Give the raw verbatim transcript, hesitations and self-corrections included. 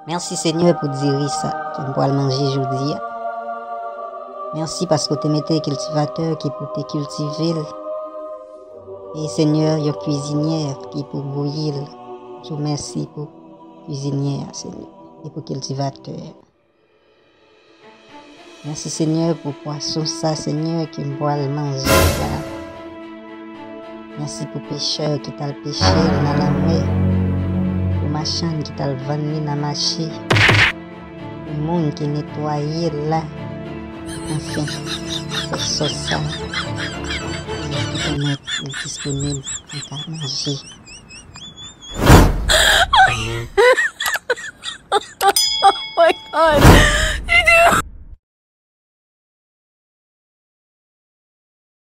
Mèsi, Senyè, pou diri sa ke m pral manje jodi a. Mèsi paske w te mete kiltivatè ki pou te kiltive l. E, Senyè, yon kwizinyè ki pou bouyi l. M di w mèsi pou kwizinyè a, Senyè, e pou kiltivatè a. Mèsi, Senyè, pou pwason sa, Senyè, ke m pral manje la. Mèsi pou pechè ki t al peche l nan lanmè, pou machann ki t al vann li nan mache, pou moun ki netwaye l la. Anfen, fè sòs sa pou pèmèt li disponib pou m ka manje. Oh my God.